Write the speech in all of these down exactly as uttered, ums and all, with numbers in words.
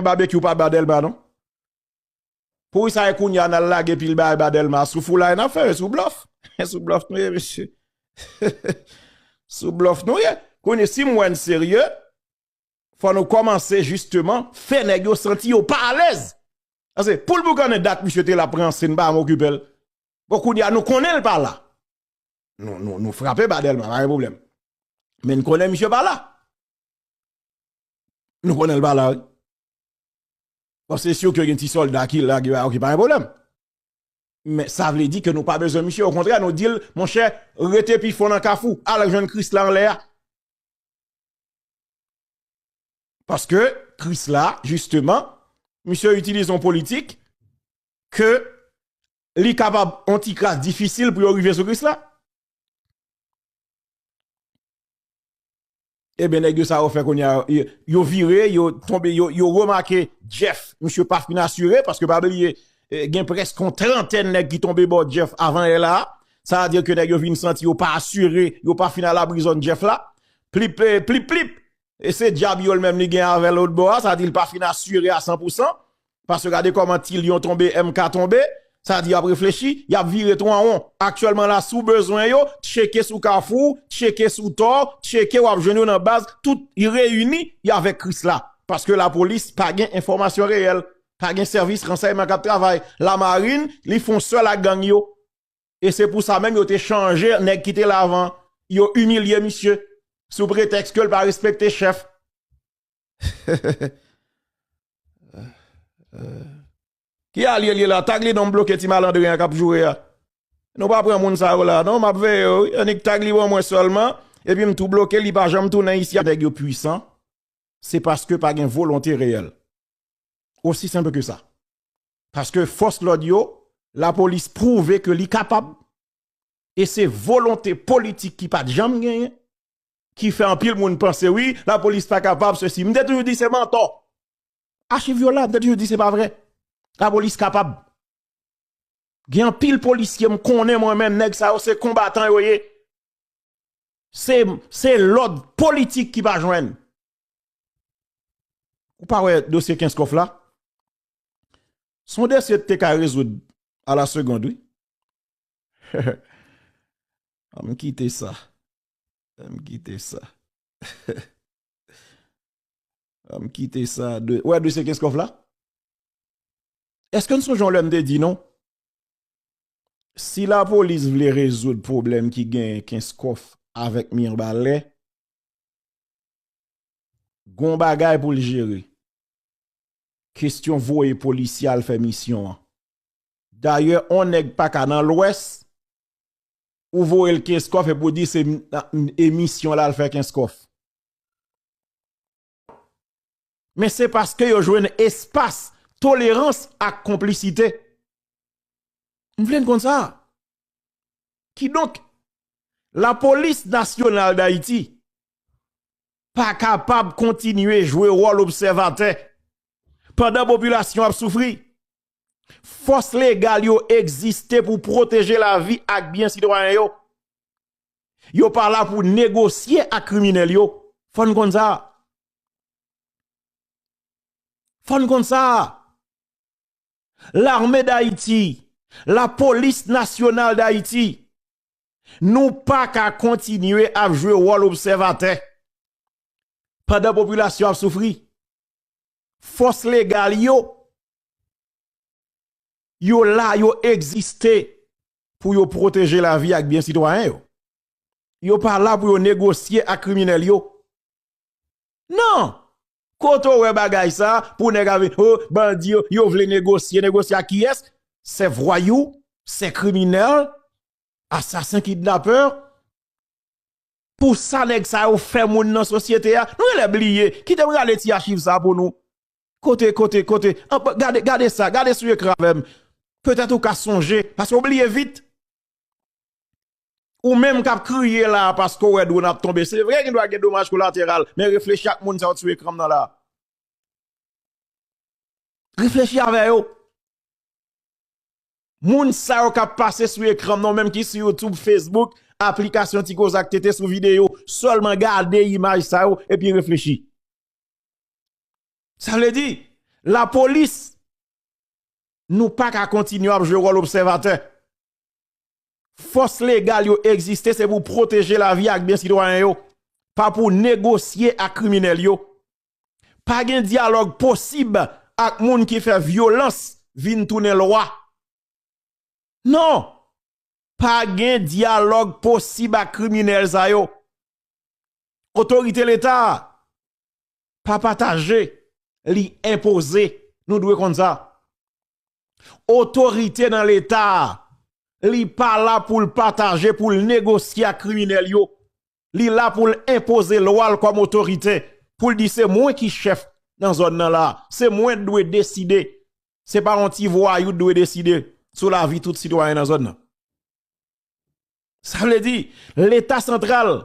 Babekyou pa ba Dèlma non. Poukisa e kounye a n al lage pil bagay ba Dèlma? Sou foulay n ap fè, sou blòf. Sou blòf nou ye, mesye. Sou blòf nou ye. Kounye si m wè n serye, fò nou kòmanse jisteman fè nèg yo santi yo pa alèz. Paske pou l boukannen dat misye te la pran sen pa m okipe l. Bon, kounye a nou konnen l pa la. Nou, nou, nou frape ba Dèlma, pa gen pwoblèm. Men n konnen misye pa la. Nou konnen l pa la, wi. Bon, se si ke gen ti sòlda ki la, ki va, ok, pa gen pwoblèm. Men sa vle di ke nou pa bezwen misye. Okontrè, nou di l, monchè, rete pi fon nan kafou. Al jwenn Krisla anlè a. Paske Krisla, jisteman, misye itilize yon politik ke li kapab yon ti kras difisil pou yo rive sou Krisla. Ebyen, nèg yo sa yo fè kounye a, yo, yo vire, yo tonbe, yo, yo remake Jeff, misye pa fin asire, paske pa bliye, eh, gen prèske yon trantèn nèg ki tonbe bò Jeff avan yè la. Sa vle di ke nèg yo vin santi yo pa asire, yo pa fin alabri zòn Jeff la. Plip, eh, plip, plip. E se dyab yo l menm li gen avè lòt bò a, sa di l pa fin asire a san pou san. Paske gade kòman Ti Lyon tonbe, M K tonbe, sa di y ap reflechi, y ap vire tou an won. Aktyèlman la, si w bezwen yo, tcheke sou Kafou, tcheke sou Tò, tcheke w ap jwenn yo nan baz, tout y reyini, y avèk Krisla. Paske lapolis pa gen enfòmasyon reyèl, pa gen sèvis ransèyman k ap travay. Lamarin, li fè yon sèl ak gang yo. E se pou sa menm yo te chanje nèg ki te la avan. Yo imilye misye sou pretèks ke l pa respekte chèf. Ki alye l ye la? Tag li non, m bloke ti malandren an k ap joure a. Nou pa pran moun sa yo la non, m ap veye yo, wi. Annik tag li ban mwen sèlman, epi m tou bloke, li pa janm tounen isi a. Nèg yo pwisan, se paske pa gen volonte reyèl. Osi senp ke sa. Paske fòs lòd yo, lapolis pwouve ke li kapab. E se volonte politik ki pa t janm genyen, ki fè anpil moun panse, wi, lapolis pa kapab, sesi. M te toujou di se mantò. Achiv yo la, m te toujou di se pa vre. Lapolis kapab. Gen anpil polisye m konnen mwen menm, nèg sa yo se konbatan yo ye. Se, se lòd politik ki pa jwenn. Ou pa wè dosye Kenskòf la? Se yon dosye te ka rezoud a la segonn, wi. Ann kite sa. Ann kite sa. Ann kite sa. De, wè dosye Kenskòf la? Èske n sonje yon lè m te di nou? Si lapolis vle rezoud pwoblèm ki genyen Kenskòf avèk Mirebalais, gon bagay pou l jere. Kesyon voye polisye al fè misyon an. Dayè, on nèg pa ka nan Lwès, ou voye l Kenskòf epi w di se m-, e misyon l al fè Kenskòf. Men se paske yo jwenn espas tolerans ak konplisite. M vle n konn sa. Kidonk, Lapolis Nasyonal Dayiti pa kapab kontinye jwe wòl obsèvatè pandan popilasyon ap soufri. Fòs legal yo egziste pou pwoteje lavi ak byen sitwayen yo. Yo pa la pou negosye ak kriminèl yo. Fò n konn sa. Fò n konn sa. Lame Dayiti, Lapolis Nasyonal Dayiti, nou pa ka kontinye ap jwe wòl obsèvatè pandan popilasyon ap soufri. Fòs legal yo, yo la, yo egziste pou yo pwoteje lavi ak byen sitwayen yo. Yo pa la pou yo negosye ak kriminèl yo. Non! Kote w wè bagay sa, pou nèg ap vin, oh, bandi yo, yo vle negosye, negosye ak kiyès? Sè vwayou, sè kriminèl, asasen, kidnapè. Pou sa nèg sa yo fè moun nan sosyete a, nou genlè bliye. Kite m rale ti achiv sa pou nou. Kote, kote, kote? An, gade, gade sa, gade sou ekran avè m. Petèt ou ka sonje, paske w bliye vit. Ou menm k ap kriye la a paske w wè dwòn ap tonbe. Se vre, gen dwa gen domaj kolateral, men reflechi ak moun sa yo t sou ekran m nan la a. Reflechi avè yo. Moun sa yo k ap pase sou ekran m nan, ou menm ki sou YouTube, Facebook, aplikasyon Ti Koze ak T T sou videyo, sèlman gade imaj sa yo epi reflechi. Sa vle di, Lapolis, nou pa ka kontinye ap jwe wòl obsèvatè. Fòs legal yo egziste, se pou pwoteje lavi ak byen sitwayen yo, pa pou negosye ak kriminèl yo. Pa gen dyalòg posib ak moun ki fè vyolans vin tounen lwa. Non! Pa gen dyalòg posib ak kriminèl sa yo. Otorite Leta a pa pataje, li enpoze. Nou dwe konn sa. Otorite nan Leta a, li pa la pou l pataje, pou l negosye ak kriminèl yo. Li la pou l enpoze lwa l kòm otorite, pou l di se mwen ki chèf nan zòn nan la, se mwen k dwe deside. Se pa yon ti vwayou k dwe deside sou lavi tout sitwayen nan zòn nan. Sa vle di, Leta santral,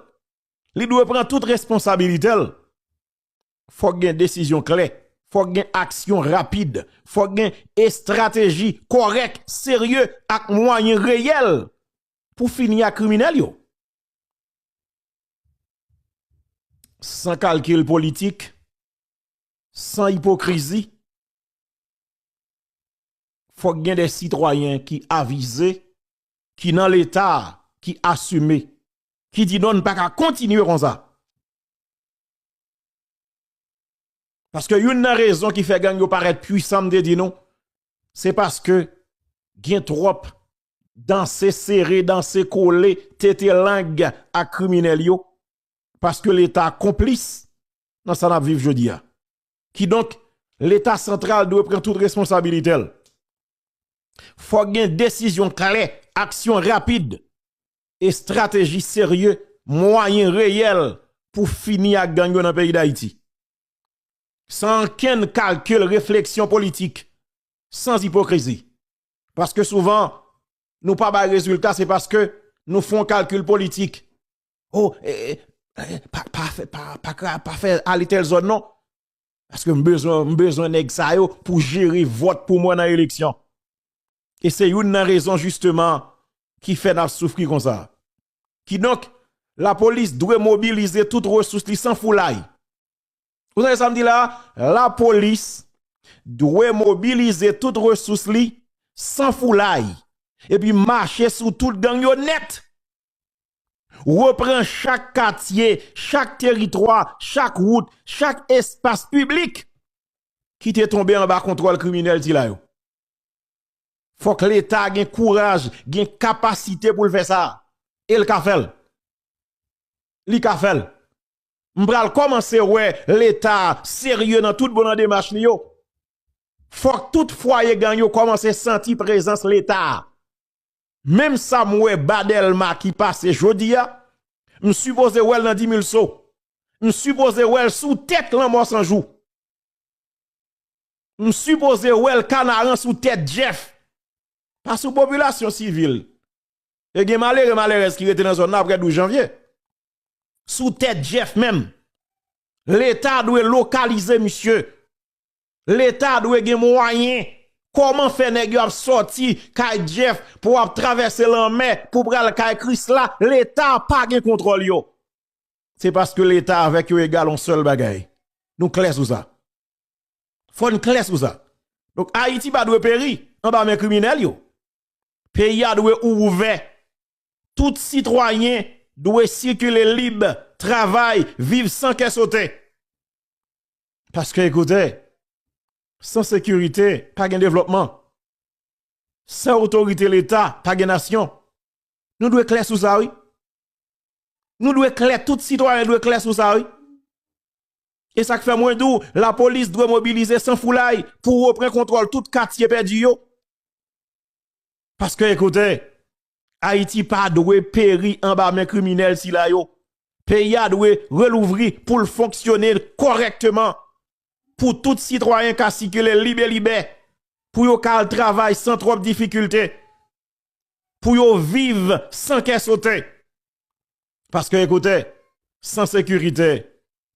li dwe pran tout responsabilite l. Fòk gen desizyon klè, fòk gen aksyon rapid, fòk gen estrateji kòrèk, serye ak mwayen reyèl pou fini ak kriminèl yo. San kalkil politik, san ipokrizi, fòk gen de sitwayen ki avize, ki nan Leta, ki asime, ki di non, n pa ka kontinye konsa. Paske youn nan rezon ki fè gang yo parèt pwisan, m te di nou, se paske gen twòp danse sere, danse kole, tete lang ak kriminèl yo, paske Leta konplis nan sa n ap viv jodi a. Kidonk, Leta santral dwe pran tout responsabilite l. Fòk gen desizyon klè, aksyon rapid, estrateji serye, mwayen reyèl pou fini ak gang yo nan peyi Dayiti. San ankenn kalkil, refleksyon politik, san ipokrizi. Paske souvan, nou pa bay rezilta, se paske nou fè yon kalkil politik. Oh, eh, eh, eh, pa, pa fè, pa, pa, pa fè ale tèl zòn non. Paske m bezwen, m bezwen nèg sa yo pou jere vòt pou mwen nan eleksyon. E se youn nan rezon jisteman ki fè n ap soufri konsa. Kidonk, lapolis dwe mobilize tout resous li san foulay. Ou tande sa m di la? Lapolis dwe mobilize tout resous li san foulay. Epi mache sou tout gang yo nèt. Repran chak katye, chak teritwa, chak wout, chak espas piblik ki te tonbe anba kontwòl kriminèl sila yo. Fòk Leta gen kouraj, gen kapasite pou l fè sa. E l ka fè l. Li ka fè l. M pral kòmanse wè Leta serye nan tout bon nan demach li yo. Fòk tout fwaye gang yo kòmanse santi prezans Leta. Menm sa m wè ba Dèlma ki pase jodi a, m sipoze wè l nan Dimilso. M sipoze wè l sou tèt Lanmò San Jou. M sipoze wè l Kanaran sou tèt Jeff. Pa sou popilasyon sivil. E gen malere, malerèz ki rete nan zòn nan apre douz janvye. Sou tèt Jeff menm. Leta dwe lokalize misye. Leta dwe gen mwayen. Kòman fè nèg yo ap sòti kay Jeff pou ap travèse lanmè pou pral kay Krisla? Leta pa gen kontwòl yo. Se paske Leta avèk yo egal yon sèl bagay. Nou klè sou sa. Fò n klè sou sa. Donk, Ayiti pa dwe peri anba men kriminèl yo. Peyi a dwe ouvè. Tout sitwayen dwe sikile lib, travay, viv san kè sote. Paske, ekoute, san sekirite, pa gen devlòpman. San otorite Leta, pa gen nasyon. Nou dwe klè sou sa, wi. Nou dwe klè, tout sitwayen dwe klè sou sa, wi. E sa k fè mwen di w, lapolis dwe mobilize san foulay pou repran kontwòl tout katye pèdi yo. Paske, ekoute, Ayiti pa dwe peri anba men kriminèl sila yo. Peyi a dwe relouvri pou l fonksyone kòrèkteman, pou tout sitwayen ka sikile lib e libè, pou yo ka al travay san twòp difikilte, pou yo viv san kè sote. Paske, ekoute, san sekirite,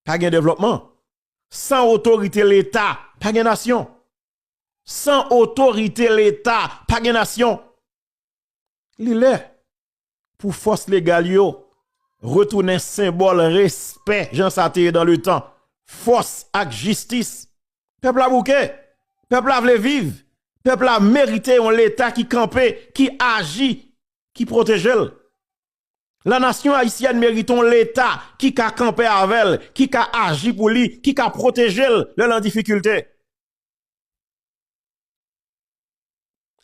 pa gen devlòpman. San otorite Leta, pa gen nasyon. San otorite Leta, pa gen nasyon. Li lè pou fòs legal yo retounen senbòl respè, jan sa te ye dan letan. Fòs ak jistis. Pèp la bouke. Pèp la vle viv. Pèp la merite yon Leta ki kanpe, ki aji, ki pwoteje l. La nation haïtienne merite yon Leta ki ka kanpe avè l, ki ka aji pou li, ki ka pwoteje l lè l an difikilte.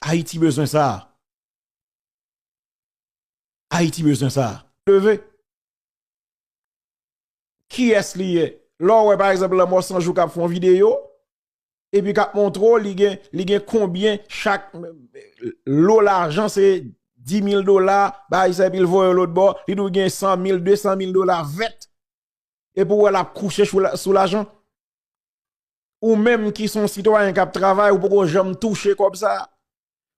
Ayiti bezwen sa. Ayiti bezwen sa. Leve. Kiyès li ye? Lè w wè, pa egzanp, Lanmò San Jou k ap fè yon videyo, epi k ap montre w, li gen, li gen konbyen chak lo lajan, se dis mil dola, bagay sa, epi l voye yo lòt bò, li di w gen san mil, de san mil dola vèt. Epi w wè l ap kouche sou la-, sou lajan. Ou menm ki se yon sitwayen k ap travay, ou poko janm touche kòb sa.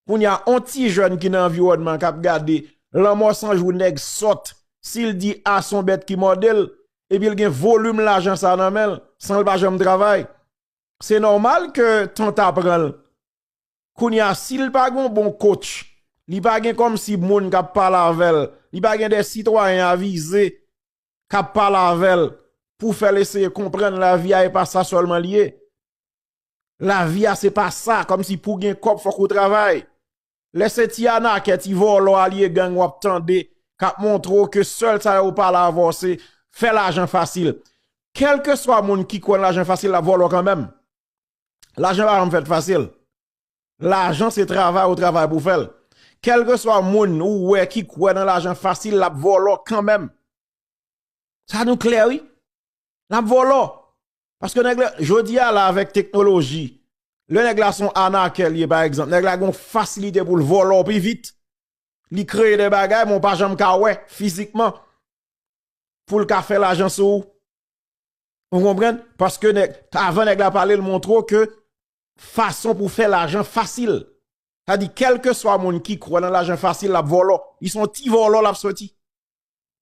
Kounye a, yon ti jèn ki nan anviwònman k ap gade Lanmò San Jou, nèg sòt, si l di A, se yon bèt ki mòde l, epi l gen volim lajan sa nan men l, san l pa janm travay, se nòmal ke tanta pran l. Kounye a, si l pa gen yon bon coach, li pa gen kòmsi moun k ap pale avè l, li pa gen de sitwayen avize k ap pale avè l pou fè l eseye konprann lavi a e pa sa sèlman li ye. Lavi a se pa sa, kòmsi pou gen kòb fòk ou travay. Lè se ti anakè, ti vòlò, alye gang w ap tande, k ap montre w ke sèl sa yo pale avè w se fè lajan fasil. Kèlkeswa moun ki kwè nan lajan fasil, l ap vòlò kanmenm. Lajan pa janm fèt fasil. Lajan se travay ou travay pou fè l. Kèlkeswa moun ou wè ki kwè nan lajan fasil, l ap vòlò kanmenm. Sa nou klè, wi. L ap vòlò. Paske nèg la, jodi a la, avèk teknoloji, lè nèg la se yon anakè li ye, pa egzanp, nèg la gen yon fasilite pou l vòlò pi vit. Li kreye de bagay, men w pa janm ka wè fizikman pou l ka fè lajan sou ou. Ou konprann? Paske nèg, avan nèg la pale, l montre w ke fason pou fè lajan fasil. Sa di, kèlkeswa moun ki kwè nan lajan fasil, l ap vòlò. Li se yon ti vòlò, l ap soti.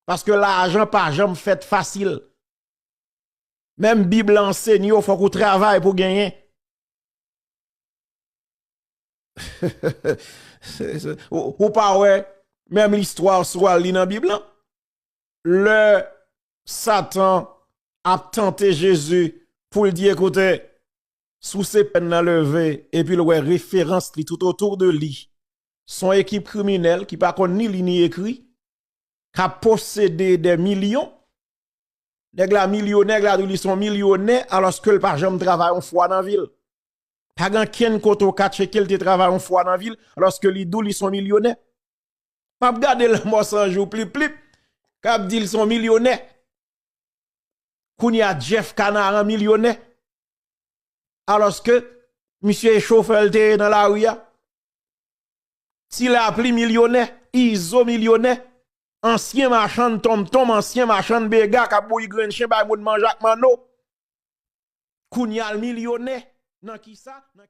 Paske lajan pa janm fèt fasil. Menm Bib la ansenye w, fòk ou travay pou genyen. Ou, ou pa wè, menm listwa si w al li nan Bib lan. Lè Satan ap tante Jezi pou l di, ekoute, si w se pèn nan leve, epi l wè referans li tout otou de li, se yon ekip kriminèl ki pa konn ni li ni ekri, k ap posede de milyon. Nèg la milyonè, nèg la di w li se yon milyonè, alòske l pa janm travay yon fwa nan vi l. Pa gen ankenn kote w ka tcheke l te travay yon fwa nan vi l, alòske li di w li se yon milyonè. M ap gade Lanmò San Jou, Plip Plip, k ap di l se yon milyonè. Kounye a, Jeff Canaran milyonè. Alòske misye e chofè l te ye nan lari a. Ti Lapli milyonè, Izo milyonè, ansyen machann tonmtonm, ansyen machann bega k ap bouyi grenn chen bay moun manje ak manno. Kounye a l milyonè. Nan kisa? Nan